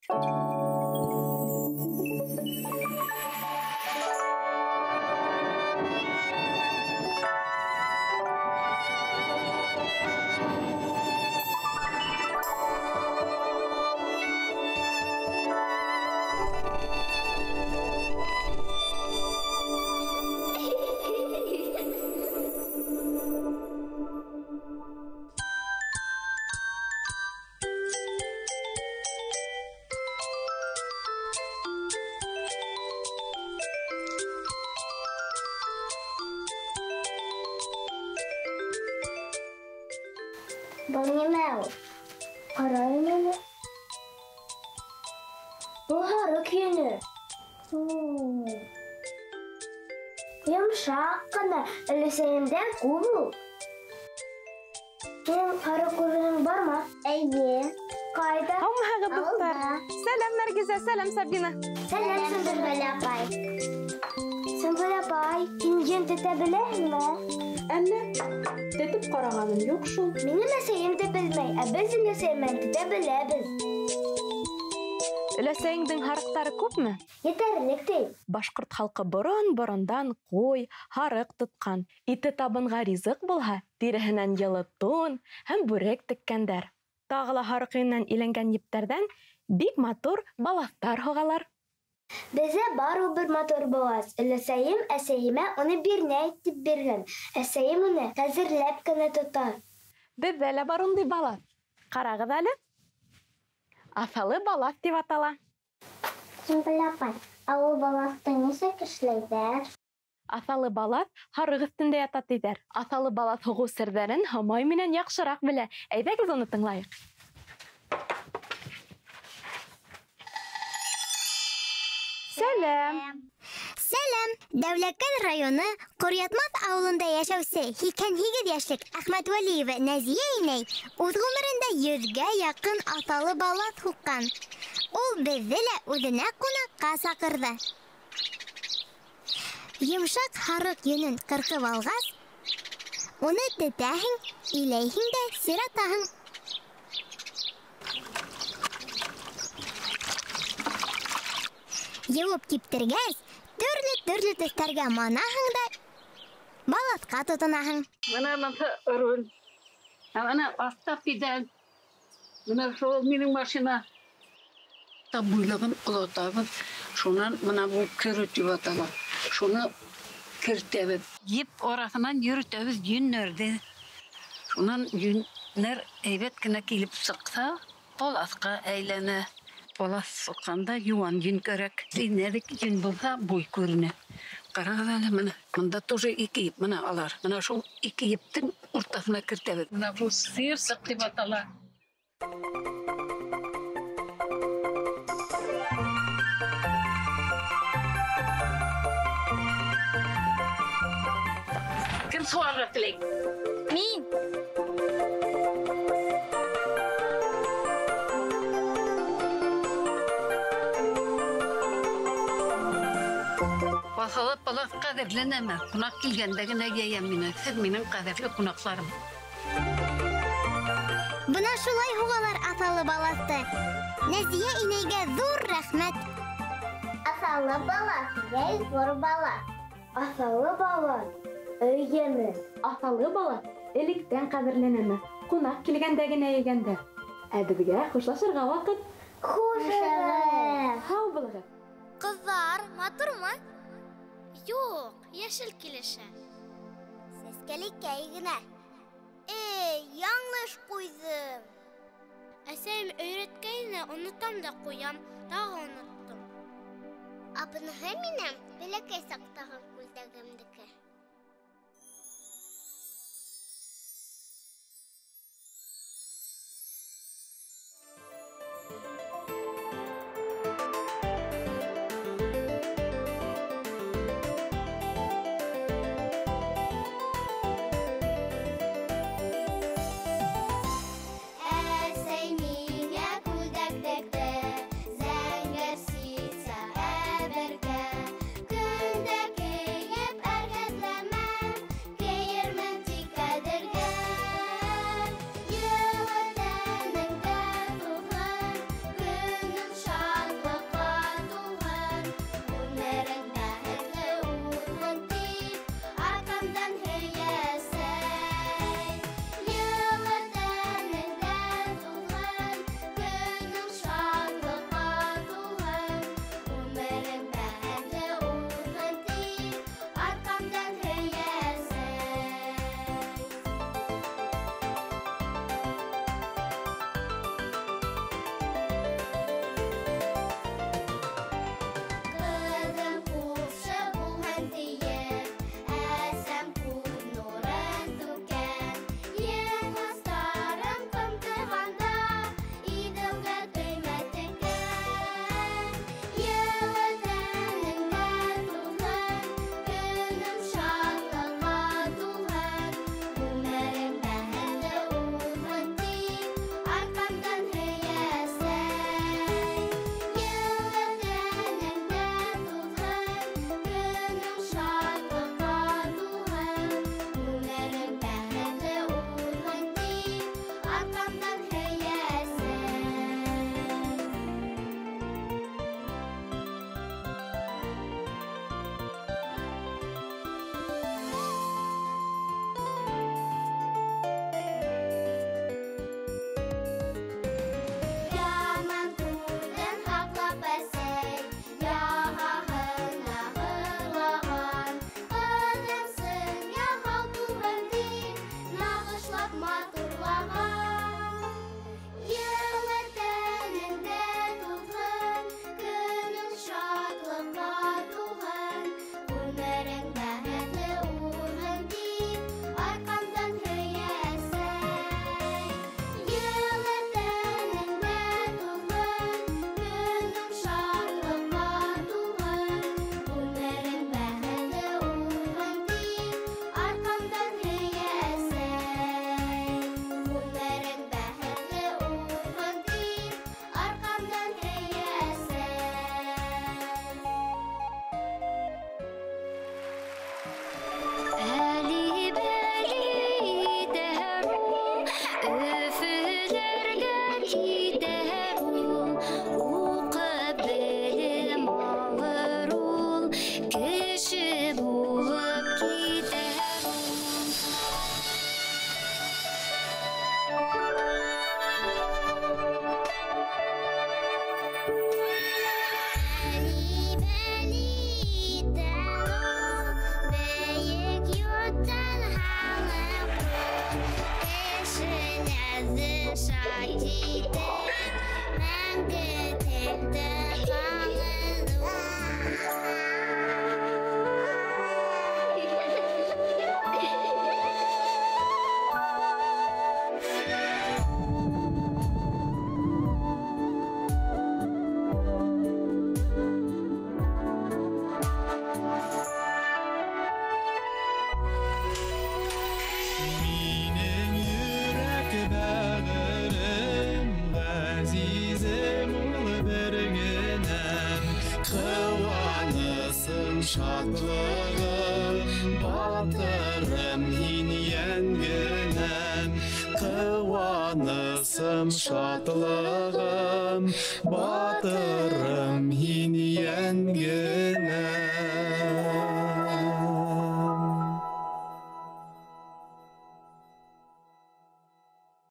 Был нимә ул? Ҡарайым әле. Был һарыҡ йөнө. Йомшаҡ ҡына, өләсәйемдә күп ул. Һинең һарыҡ күҙең бармы? Эйе. Ҡайҙа? Һаумыһығыҙ, дуҫтар. Сәләм, Наргизә, сәләм, Сабина. Сәләм, Сөмбөлә апай. Сөмбөлә апай, һин йөн тетә беләһеңме? Әллә, тетеп ҡарағаным юҡ шул. Минең әсәйем дә белмәй, ә беҙ өләсәйем менән тетә беләбеҙ. Өләсәйеңдең һарыҡтары күпме? Етәрлек ти. Башҡорт халҡы борон-борондан ҡуй, һарыҡ тотҡан. Ите табынға ризыҡ булһа, тиреһенән йылы тун һәм бүрек теккәндәр. Тағы ла һарыҡ йөнөнән иләнгән ептәрҙән бик матур балаҫтар һуғалар. Беҙҙә бар ул бер матур балаҫ. Өләсәйем әсәйемә уны бирнә итеп биргән. Әсәйем уны ҡәҙерләп кенә тота. Беҙҙә лә бар ундай балаҫ. Ҡарағыҙ әле. Аҫалы балаҫ тип атала. Сөмбөлә апай, ә ул балаҫты нисек эшләйҙәр? Аҫалы балаҫ һарыҡ өҫтөндә ята тиҙәр. Аҫалы балаҫ һуғыу серҙәрен Һомай минән яҡшыраҡ белә. Әйҙәгеҙ уны тыңлайыҡ. Сәләм. Сәләм. Дәүләкән районы Ҡоръятмаҫ ауылында йәшәүсе 88 йәшлек Әхмәтвәлиева Нәзиә инәй үҙ ғүмерендә 100-гә яҡын аҫалы балаҫ һуҡҡан. Ул беҙҙе лә үҙенә ҡунаҡҡа саҡырҙы. Йомшаҡ һарыҡ йөнөн ҡырҡып алғас, уны тетәһең, иләйһең дә сиратаһың. Йыуып киптергәс, төрлө-төрлө төҫтәргә манаһың да балаҫҡа тотонаһың. Бына бынысы руль. Ә бына аҫта педаль. Бына шул минең машина. Буйлығын олотабыҙ. Шунан бына был керү тип атала. Шуны кертәбеҙ. Еп араһынан йөрөтәбеҙ йөннәрҙе. Шунан йөннәр әйбәт кенә килеп сыҡһа, балаҫҡа әйләнә. Балаҫ суҡҡанда йыуан йөн кәрәк. Нәҙек йөн булһа, буй күренә. Ҡарағыҙ әле, бына бында тоже ике еп, бына алар. Бына шул ике ептең уртаһына кертәбеҙ. Бына был сыйырсыҡ тип атала. Кем һуғарға теләй? Мин. Баҫалып балаҫ ҡәҙерле нәмә. Ҡунаҡ килгәндә генә йәйәм мине. Һеҙ минең ҡәҙерле ҡунаҡларым. Бына шулай һуғалар аҫалы балаҫты. Нәзиә инәйгә ҙур рәхмәт. Аҫалы балаҫ, йәй ҙур балаҫ. Аҫалы балаҫ, өй йәме. Аҫалы балаҫ электән ҡәҙерле нәмә. Ҡунаҡ килгәндә генә йәйгәндәр. Ә беҙгә хушлашырға ваҡыт. Хушығыҙ. Һау булығыҙ. Ҡыҙҙар, матурмы? Юҡ, йәшел килешә. Сәскәлекәй генә. Эй, яңылыш ҡуйҙым. Әсәйем өйрәткәйне, онотам да ҡуям, тағы оноттом. Ә быныһы минең бәләкәй саҡтағы күлдәгемдеке. Әсәй миңә күлдәк текте, зәңгәр ситса әбәркә. Көндә кейеп әргәтә. Ижад итеп, мәңге телдә ҡалыр ул. Минең йөрәк бәғерем, ғәзизем ул бер генәм. Ҡыуанысым, шатлығым, батырым һин йәнгенәм. Ҡыуанысым, шатлығым, батырым һин йәнгенәм.